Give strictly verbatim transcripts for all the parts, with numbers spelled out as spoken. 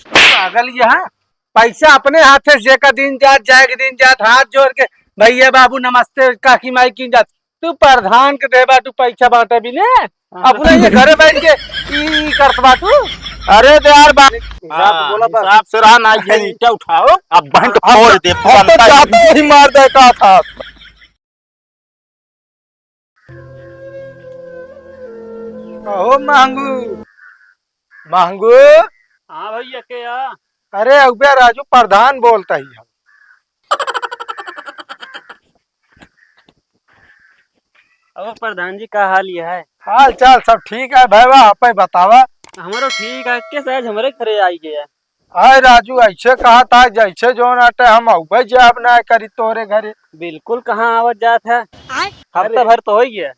पागल ये, हाँ? पैसा अपने हाथे से जेका दिन जात, जाए के दिन जात, हाथ जोड़ के, "भैया बाबू नमस्ते, काकी माई की जात।" तू प्रधान के देबा, तू पैसा बांटे भी ने? हाँ। अपना ये घरे बैठ के ई, ई करत बा तू? अरे तो यार, बा-, हिसाब से हाँ, बोला बा। हिसाब से रहा ना, ये ईंटा उठाओ, अब बहन को हम फोड़ तो, दे, हम तो बनता ही जाते नहीं। ही मार दे का था। कहो मांगू, मांगू। हाँ भैया, के या? अरे अउबे राजू, प्रधान बोलता ही हम। और प्रधान जी, का हाल ये है? हाल चाल सब ठीक है भैया, आप ही बतावा। हमरो ठीक है, के साहब हमरे घरे आई गया? आय राजू, ऐसे कहा था जैसे जौन आटे हम अउबे जाब ना करी तोरे घरे। बिल्कुल, कहाँ आवत जात है? आय? हफ्ता अरे। भर तो हो ही गया।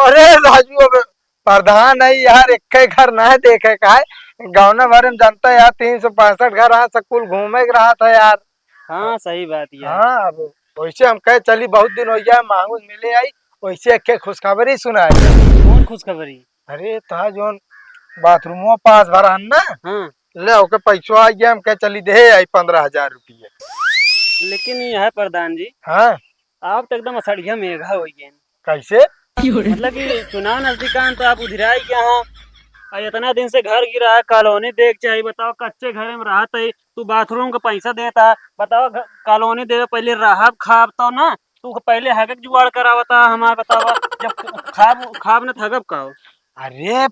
अरे राजू, अब प्रधान है यार, एक घर ना देखे का है, गाँव भर में जानता है यार, तीन सौ पैंसठ घर है, सब कुल घूमे के रहा था यार। हाँ, सही बात ये है। हाँ, अब वैसे हम कहे चली, बहुत दिन हो गया, मांगू मिले आई, वैसे एक खुशखबरी सुनाए। कौन खुशखबरी? अरे, तोहार जौन बाथरूमवा पास भरा हन ना, हाँ। ले, ओके पैसवा आ गया, हम कहे चली दे आई पन्द्रह हजार रुपया। लेकिन ये है प्रधान जी, हाँ। आप तो एकदम असड़िया मेघा हो गए। कैसे? मतलब कि चुनाव नजदीक आन तो आप उधिराई गया हो। और इतना दिन से घर गिरा है, कॉलोनी देख चाहिए, बताओ, कच्चे घर में रहत है, तू बाथरूम का पैसा देता, बताओ, घ-, कॉलोनी देवे पहले रहब खाब तो ना, तू पहले हगक जुगाड़ करावता हमार, बतावा, जब खाब, खाब न त हगब का हो? अरे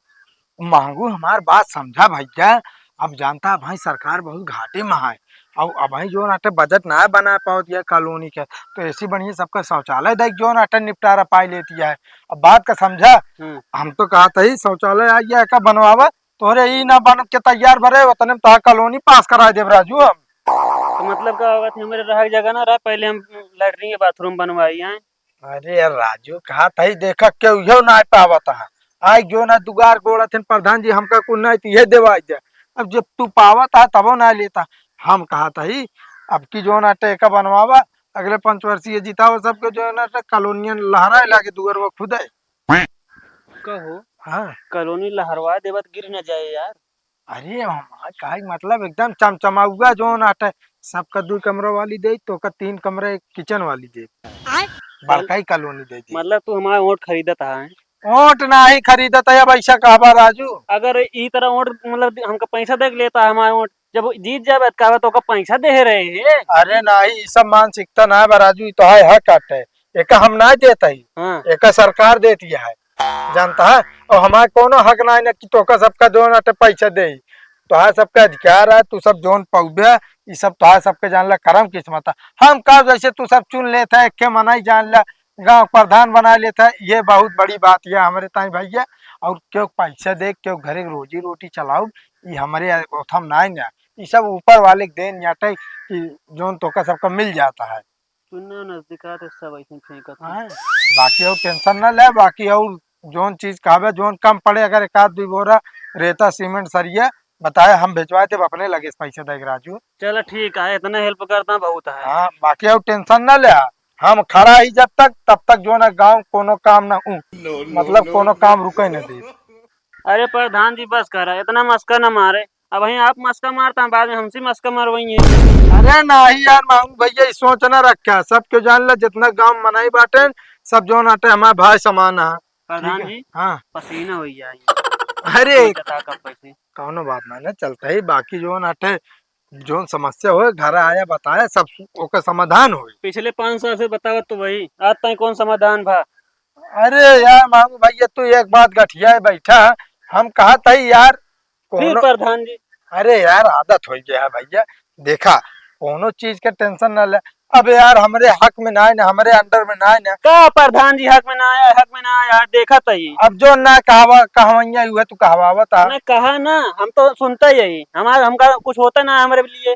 मांगू, हमार बात समझा भैया, अब जानता है भाई, सरकार बहुत घाटे में है। अब अबही जो नाटे बजट ना बना पावत यह कॉलोनी के, तो ऐसी बढ़िया सबका शौचालय देख जो नाटे निपटारा पाई लेती है। अब बात का समझा, हम्म। हम तो कहा था ही शौचालय आ गया का बनवावा, तोहरे ई ना बनत के तैयार भरे, उतने में तोहार कॉलोनी पास करा देब राजू हम। तो मतलब का होगा कि हमरे रहे के जगह ना रहा, पहले हम लैट्रिन के बाथरूम बनवाई हैं। अरे यार राजू, कहा था ही, देखा केहू ना पावत है, आई जो ना दुगार गोड़त हन, "प्रधान जी हमका कुछ नहीं तो ये देवाई दे।" अब जब तू पावत है तबो ना लेता। हम कहा था ही, अब की जो ना टेका बनवावा, अगले पंचवर्षीय जितावा सबके, जो ना टे कॉलोनियन लहराए लागे दुगरवा खुदे। कहो, हाँ। कॉलोनी लहरवा देवत गिर न जाए यार। अरे हमार कहे के मतलब एकदम चमचमाउआ जोन आटे, सबका दुइ कमरा वाली दे, तोका तीन कमरा एक किचन वाली दे। आय? बड़का ही कॉलोनी दे दी। मतलब तू हमार वोट खरीदत है? वोट नाही खरीदत है, अब ऐसा कहबा राजू। अगर ई तरह वोट, मतलब हमका पैसा दे के लेता है हमार वोट, जब जीत जाबे त कहबे तोका पैसा देहे रहे हैं। अरे नाही, ई सब मानसिकता ना बा राजू, ई तो है हक आटे, एका हम ना देत ही, हाँ। एका सरकार देती है, जानता है। और हमार कोनो हक ना है ना कि तोका सबका जोन आटे पैसा दे, तोहार सबका अधिकार है, तू सब जोन पौबे, ई सब तोहार सबके जान ला करम किस्मत है। हम का जैसे तू सब चुन लेत है, एके मनई जान ला, गाँव प्रधान बना लेत है, ये बहुत बड़ी बात है हमरे ताई भैया। और क्यों पैसा दे, क्यों घरे के रोजी रोटी चलाऊ, ई हमरे ओथम नाई ना, ई सब ऊपर वाले के देन याटे कि जोन तोका सबका मिल जाता है। चुनाव नजदीक आते सब ऐसे फेंकत हैं। हाँ, बाकी और टेंशन ना ले, बाकी और जोन चीज कहबे, जोन कम पड़े, अगर एक आध दुई बोरा रेता, सीमेंट, सरिया बताए, हम भिजवाए देब अपने लगे से पैसा देके राजू। चलो ठीक है, इतना हेल्प करता बहुत है। हाँ, बाकी और टेंशन ना ले, हम खड़ा ही जब तक, तब तक जो ना गाँव कोनो काम ना ऊ, मतलब कोनो काम रुके ना दे। अरे प्रधान जी बस करा, इतना मस्का ना मारे। अब वहीं आप मस्का मारता हैं, बाद में हमसे मस्का मरवाई है। अरे नाही यार मांगू भैया, ई सोच ना रखा, सब क्यों जान ला, जितना गाँव मनई बाटे, सब जो नाटे हमारे भाई समान है। प्रधान जी, हाँ। पसीना हो जाए। अरे। कब पैसे? कौनो बात ना, ना चलता है, बाकी जो नाटे, जो समस्या हो, घर आया बताया, सब सु-, ओकर समाधान हो। पिछले पाँच साल से बतावत तो वही, आज तक कौन समाधान भा? अरे यार मांगू भैया, तू एक बात गठिया है बैठा, हम कहा था यार, फिर कोनो प्रधान जी। अरे यार, आदत हो गया है भैया। देखा, कोनो चीज के टेंशन ना ले। अब यार, हमरे हक में ना है ना, हमरे अंडर में ना है ना। का प्रधान जी हक में ना आया, हक में ना आया, देखा तही। अब जो ना कहवा, कहवैया हुआ, तू कहवावत आ। मैं कहा ना, हम तो सुनता ही यही, हमारा, हमका कुछ होता ना हमरे लिए।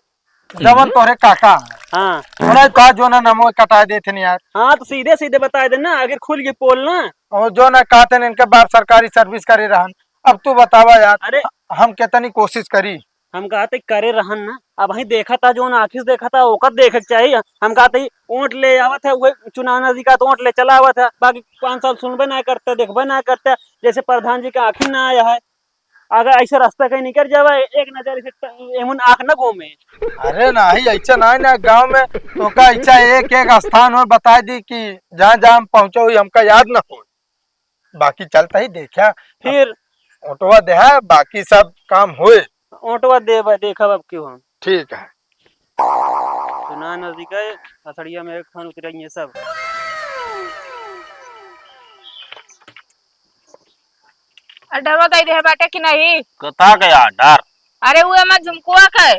जवन तोहरे काका। हाँ। उन्हें कहा जो ना नमो कटा देते नहीं यार। हाँ, तो सीधे सीधे बता देना, अगर खुल गई पोल ना। और जो ना कहते हैं, इनके बाप सरकारी सर्विस करे रहन। अब तू बतावा यार, अरे। हम कितनी कोशिश करी। हम कहते करे रहन ना, अब ही देखा था, जो ना आँखी से देखा था, ओकर देखे के चाहिए। हम कहते ही वोट ले आवत है, वही चुनाव नजदीक आत वोट ले चला आवत है, बाकी पाँच साल सुनबे ना करते, देखबे ना करते, जैसे प्रधान जी के आँखी ना आया है। अगर ऐसे रास्ता कहीं निकल जावा, एक नजर से त-, एमुन आँख न घूमे। अरे नहीं, ऐसा नहीं ना, गाँव में तो का ऐसा एक एक स्थान हो बताई दी कि जहाँ जहाँ हम पहुँचा हुई हमका याद न हो। बाकी चलता ही देखा। फिर? ओटवा देहा, बाकी सब काम होए। ओटवा देबा, देखब अब क्यों हम। ठीक है। तो ना नजदीक है, असड़िया में एक खान उतरेंगे सब। अरे डरवा दे दे बाटे कि नहीं? कथा के यार डर? अरे वो हमार झुमकुआ के।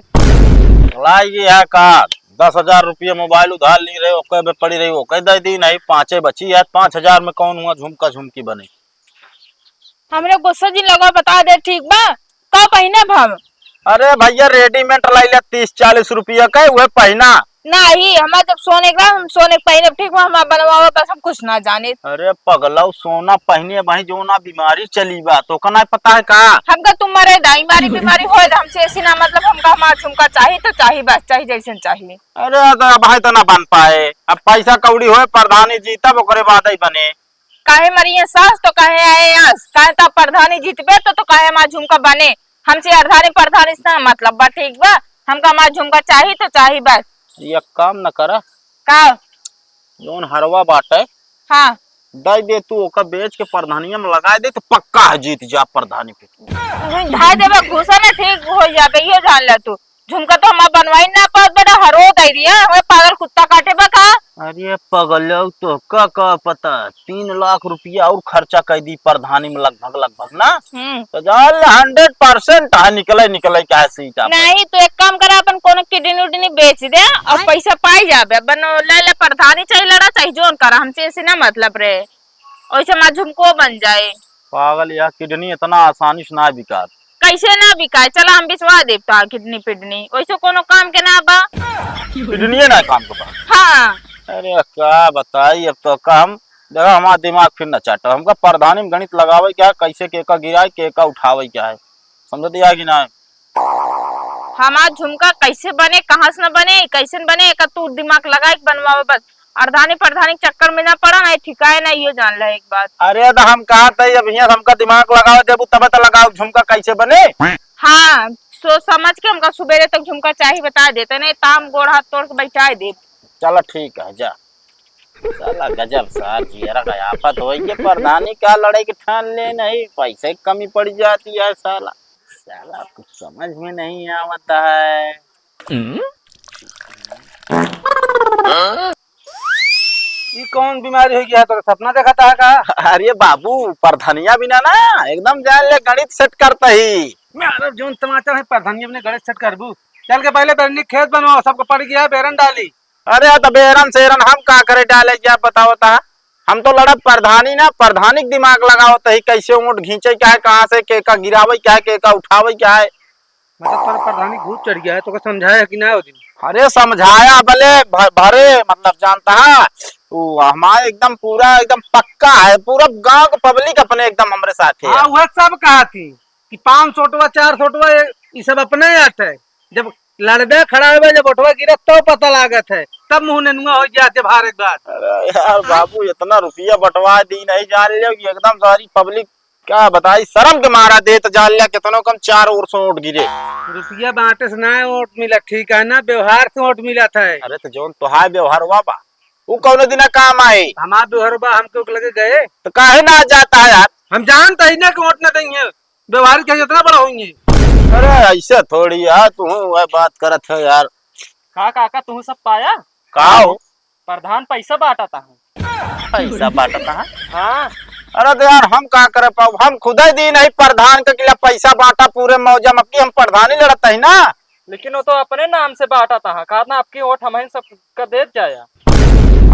लाई ये है का? दस हजार रुपया मोबाइल उधार ली रहे, ओके बे पड़ी रही, ओके दे दी नहीं, पाँचे बची है, पाँच हजार में कौन हुआ झुमका झुमकी बने? हमरे गुस्सा जिन लगवा बता दे, ठीक बा? का पहिने हम? अरे भैया, रेडीमेड लाई ले तीस चालीस रुपया के, उहे पहिना। नहीं, हमार जब सोने के रहा, हम सोने के पहिने, ठीक बा, हमार बनवावा, बस हम कुछ ना जाने। अरे पगलऊ, सोना पहिने भाई, जो ना बीमारी चली बा, तो का नहीं पता है का? हमका तुम मरे दाई, मारी बीमारी होए, तो हमसे ऐसी ना मतलब, हमका हमार झुमका चाही तो चाही, बस चाही जैसन चाही। अरे तो अब भाई तो ना बन पाए, अब पैसा कौड़ी होए, प्रधानी जीतब, ओकरे बाद ही बने। काहे मरिए सास तो काहे आए आस, काहे ता प्रधानी जीतबे तो, तो काहे हमार झुमका बने? हमसे अर्धानी प्रधानी से ना मतलब बा, ठीक बा? हमका हमार झुमका चाही तो चाही बस। एक काम न करा। का? जौन हरवा बाटे, हाँ। दे दे तू, ओका बेच के प्रधानिया में लगा दे तो पक्का है जीत जा प्रधानी पे। धाय देबे घूसा ना ठीक हो जाबे, इहो जान ले तू। झुमका तो हमार बनवाई ना पावत बड़ा हरो दे दिया, हमें पागल कुत्ता काटे बा का? अरे पगलऊ, तो का का पता, तीन लाख रुपया और खर्चा कर दी प्रधानी में लगभग, लगभग ना। हम्म। तो जान ले हंड्रेड परसेंट है, निकले, निकले क्या है सीट आप। नहीं तो एक काम करा, अपन कोनो किडनी उडनी बेच दे और पैसा पाई जाबे। बनो ले ले, प्रधानी चाहे लड़ा चाहे जोन करा, हमसे ऐसे ना मतलब रे। ओइसे हमार झुमको बन जाए। पागल, यह किडनी इतना आसानी से ना बिकात। कैसे ना बिकाए? चला हम बिचवा देब तो किडनी पिडनी, ओइसे कोनो काम के ना बा। किडनिये ना काम के बा। हाँ। अरे का बताई, अब तो काम, देखा हमार दिमाग फिर न चाटो, हमका प्रधानी में गणित लगावे क्या है, कैसे के का गिराए, के का उठावे क्या है, समझ दिया कि ना? हमार झुमका कैसे बने, कहाँ से न बने, कैसे न बने, एका तू दिमाग लगा के बनवावे बस। अर्धानी प्रधानी के चक्कर में ना पड़ा, ना ठिकाए ना, इहो जान ले एक बात। अरे तो हम कहा थे, अब हियाँ हमका दिमाग लगावे देबू तबे तो लगाओ, झुमका कैसे बने। हाँ, सोच समझ के हमका सुबेरे तक झुमका चाही बता देते, नहीं ताम गोड़ हाथ तोड़ के बैठाए दे। चला ठीक है, जा। साला गजब सार जियरा का आफत होई के प्रधानी का लड़ाई के ठान ले नहीं, पैसे की कमी पड़ जाती है साला। साला कुछ समझ में नहीं आवता है। हम्म? ई कौन बीमारी हो गया है? तोरा सपना देखता है का? अरे बाबू, प्रधानिया बिना ना एकदम जान ले गणित सेट करता ही। मैं अरे जोन टमाटर है, प्रधानिया बिना गणित सेट करबू। चल के पहले बेरनी खेत बनवाओ, सबको पड़ गया है, बेरन डाली। अरे, तो बेरन सेरन हम का करे डाले, क्या बताओ ता? हम तो लड़त प्रधानी ना, प्रधानी के दिमाग लगाओ तही, कैसे ऊँट घींचे क्या है, कहाँ से के का गिरावे क्या है, के का उठावे क्या है। मतलब, पर प्रधानी भूत चढ़ गया है, तो का समझाया कि ना हो दिन? अरे, समझाया भले भ-, भरे, मतलब, जानता है, वो हमारे एकदम पूरा, एकदम पक्का है, पूरा गांव का पब्लिक अपने एकदम हमरे साथ है। हाँ, वह सब कहा थी कि पाँच सौ टवा, चार सौ टवा, ये, ये सब अपने आते हैं। जब लड़बे खड़ा होबे, जब ओटवा गिरे, तो पता लागत है, तब मुँह नेनुआ हो जाते भार एक बार। अरे यार बाबू, इतना रुपया बंटवा दी, नहीं जान ले कि एकदम सारी पब्लिक, क्या बताई, शर्म के मारा देत जान लिया, कितनों कम चार ओर से ओट गिरे। रुपया बांटे से ना ओट मिला, ठीक है ना, व्यवहार से ओट मिला था। अरे तो जौन तोहार व्यवहार हुआ बा, वो कौनो दिना काम आए? हमार व्यवहार बा, हम क्यों लगे गए? तो काहे ना जाता है यार? हम जानता ही ना कि ओट ना देंगे। व्यवहार के जितना बड़ा होंगे। अरे ऐसे थोड़ी यार, तू वह बात करत है यार। का काका, तू सब पाया? का हो? प्रधान पैसा बांटता है। पैसा बांटता है? हाँ। अरे तो यार, हम का करे पाऊ, हम खुदे दी नहीं प्रधान के किला पैसा बांटा पूरे मौजा में, अब की हम प्रधानी लड़त ही ना। लेकिन वो तो अपने नाम से बांटता है, कहा ना, आपकी ओट हम ही सब का देत जाया।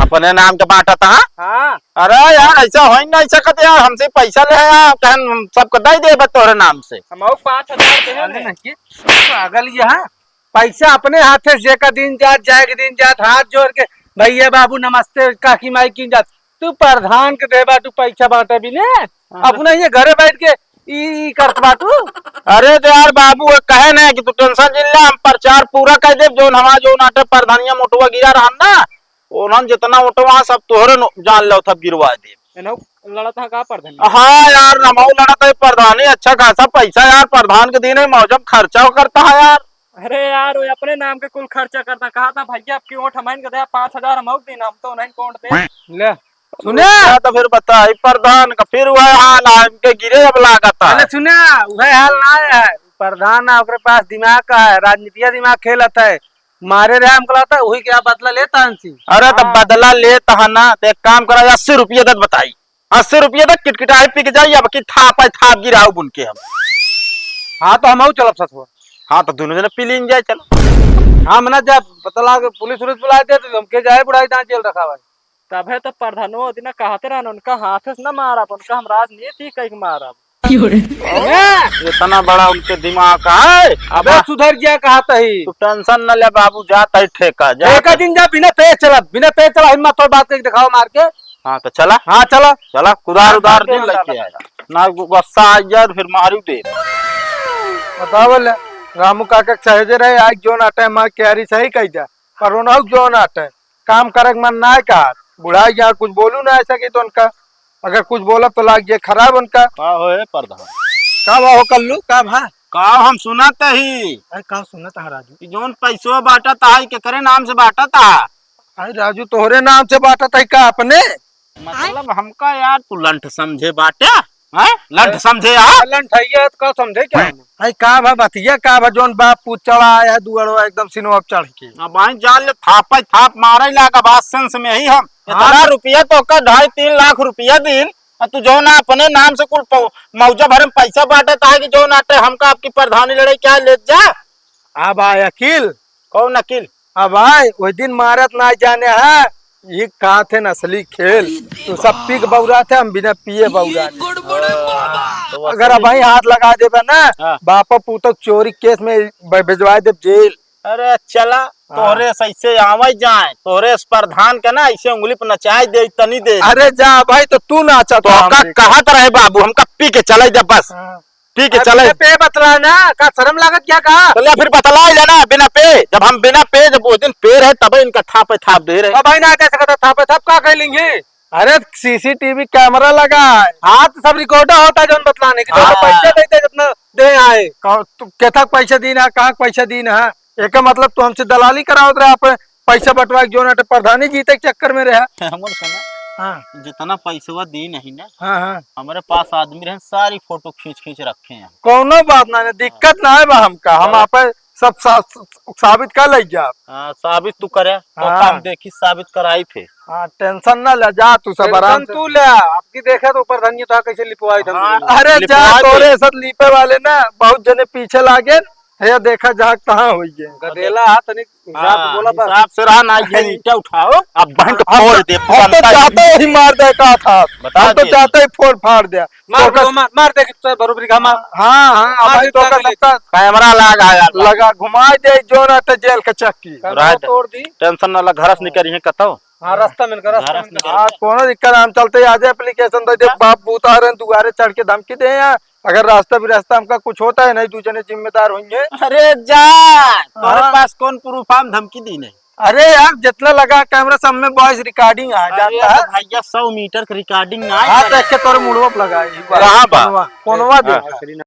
अपने नाम के बांटता है? हाँ। अरे यार, ऐसा हो ही नहीं सकत यार, हमसे पैसा ले आया, कहन सबको दे देबे तोरे नाम से। हम और पाँच हजार दे अरे दें। नहीं, पागल ये है, पैसा अपने हाथे से जेका दिन जात, जाए के दिन जात, हाथ जोड़ के, "भैया बाबू नमस्ते, काकी माई की जात।" तू प्रधान के देबा, तू पैसा बांटे भी ने, हाँ। अपने ये घरे बैठ के ई, ई करत बा तू। अरे तो यार बाबू, वो कहे ना कि तू टेंशन जिन ले, हम प्रचार पूरा कर देब, जोन हमार जोन आटे प्रधानिया मोटवा गिरा रहन ना, उन्हन जितना ओटवा सब तोहरे नो-, जान लो, सब गिरवा देब। एनहु लड़त है का प्रधान? हाँ यार, हमहू लड़त है प्रधानी, अच्छा खासा पैसा यार, प्रधान के दिन है, मौजम खर्चा करता है यार। अरे यार, वो अपने नाम के कुल खर्चा करता, कहा था भैया, आपकी वोट हमाइन के दे, पाँच हजार हमहू के दिन, हम तो नहीं वोट दे। ले, सुने? क्या तो फिर बताई प्रधान का, फिर वह हाल है, इनके गिरे अब लागत है। अरे सुने, वह हाल ना है, प्रधान ना, ओकरे पास दिमाग का है, राजनीतिया दिमाग खेलत है, मारे रहे हमको लगता है, वही क्या बदला लेता है इनसे। अरे तो हाँ। बदला लेता है ना, तो एक काम करा, अस्सी रुपये दे बताई, अस्सी रुपये तक किटकिटाई पिक जाई, अब की थाप है, थाप गिराऊ बुन के हम। हाँ, तो हमहू चलब सथवा। हाँ, तो दोनों जने पी लीन जाए, चलो। हाँ, मना जब पता लाग पुलिस उलिस बुलाए दे, तो हमके जाए बुढ़ाई दांत जेल रखा भाई। तबे तो प्रधानो दिन कहते रहन, उनका हाथे से ना मारब, उनका हम राजनीति कह के मारब। क्यों रे? इतना बड़ा उनके दिमाग है। अब अबे सुधर गया कहत ही। तू tension न ले बाबू, जात ही ठेका, जात ठेका ही। दिन जा, बिना पेज चला, बिना पेज चला, हिम्मत और बात करके दिखाओ मार के। हाँ, तो चला। हाँ, चला। चला, कुदार हाँ, उदार हाँ, दिन हाँ, लेके हाँ। आया। ना गु-, गुस्सा आ गया तो फिर मारू दे। बतावल, रामू काका के सहेजे रहे, आज जोन आटे मार के आरी सही कही जा, पर उन्हों जोन आटे काम करे के मन ना है कहा, बुढ़ाई गया, कुछ बोलू ना ऐसा कि तो उनका, अगर कुछ बोलब तो लाग जाए खराब उनका। का हो ए प्रधान? का बा हो कल्लू, का भा? का हम सुनत ही? अरे का सुनत है राजू? कि जोन पैसवा बांटत है, केकरे नाम से बांटत है? अरे राजू, तोहरे नाम से बांटत है का अपने? मतलब हमका यार तू लंठ समझे बाटे, हैं? लंठ समझे यार? लंठ है ये, तो का समझे क्या हम? अरे का भा बतिया, का भा जोन बाप पूत चढ़ा आया है दुआरो एकदम सिनवा पे चढ़ के। अब आई जान ले, थापे थाप मारे लागा बात सेंस में ही हम। हाँ। इतना रुपया तो का ढाई तीन लाख रुपया दिन, और तू जो ना अपने नाम से कुल पौ-, मौजा भरे में पैसा बांटत है कि जो ना टे हमका आपकी प्रधानी लड़ाई क्या ले जा। अब आए अकिल। कौन अकिल? अब आए, वही दिन मारत ना जाने है, ये कहा थे नस्ली खेल। तू सब पी के बौरा थे, हम बिना पिए बौरा थे। हाँ, तो अगर अब वही हाथ लगा देबे ना, हाँ। बापा पूतक चोरी केस में ब-, भिजवा देब जेल। अरे चला, हाँ। तोहरे सैसे आवे जाए, तोहरे इस प्रधान के ना ऐसे उंगली पे नचाई दे, तनी दे। अरे जा भाई, तो तू नाचा तो तो का हमरे। कहत रहे बाबू, हमका पी के चले जा बस। हाँ। पी के अब चले। बिना पे बतला ना, का शर्म लागत क्या का? तो ले फिर बतला ही लेना, बिना पे। जब हम बिना पे, जब वो दिन पे रहे, तब इनका थापे थाप दे रहे। अब भाई ना कह सकता थापे थाप का कह लेंगे? अरे सीसीटीवी कैमरा लगा है। हाँ, तो सब रिकॉर्ड होता है, जौन बतलाने की, तो हाँ। पैसा देते जितना दे आए। कहो, तू केथक पैसा दीन है, कहाँ पैसा दीन है? एकर मतलब तू हमसे दलाली करावत रहे, आप पैसा बंटवा के जोन आटे प्रधानी जीते के चक्कर में रहे। हमर सुना, हाँ। जितना पैसवा दीन है ना, हाँ, हाँ। हमारे पास आदमी रहे, सारी फोटो खींच खींच रखे हैं। कौनो बात ना, ना, दिक्कत ना है बा हमका, हम हाँ। आप सब सा-, साबित कर ले जाब। हाँ, साबित तू करे, तो हाँ। काम देखी, साबित कराई थे। हाँ, tension ना ले, जा तू सब आराम tension से। तू ले, आपकी देखे तो ऊपर धनिया तो कैसे लिपवाई थे हाँ। हमको। अरे जा, लिपवाई थे। तोरे साथ लिपे वाले ना, बहुत जने पीछे लागे, हे देखा जा कहाँ होई है। गदेला हाथ तनिक हिसाब हाँ, बोला बस। हिसाब से रहा ना, ये ईंटा उठाओ, अब बंद हम फोड़ तो, दे, हम तो बनता ही जाते ही मार दे का था। बता हम तो दे। जाते ही फोड़ फाड़ दे। मार तो दो, का मार, मार दे, कितना बरोबरी का मार। हाँ, हाँ, मार भाई दे, तो का क्या सबका कैमरा लगा यार। लगा, घुमाई दे, जो ना तो जेल के चक्की। कैमरा रात तोड़ दी। Tension ना ला, घर से निकली है कतो। हाँ, रास्ता में इनका, रास्ता घर में से इनका। निकल हाँ, कोनो दिक्कत ना, हम चलते ही आज application दे दे, हाँ। बाप भूत आ रहे हैं, दुआरे चढ़ के धमकी दे हैं। अगर रास्ता भी रास्ता हमका कुछ होता है, नहीं, दू जने जिम्मेदार होंगे। अरे जा, तोरे हाँ। पास कौन proof हम धमकी दी नहीं? अरे यार, जितना लगा कैमरा सब में voice recording आ अरे जाता है। तो भैया, सौ मीटर की recording ना हाँ, है। देख के तोरे मुड़वा पे लगा, एक बार। कहाँ बा? कोनवा, कोनवा हाँ। देख।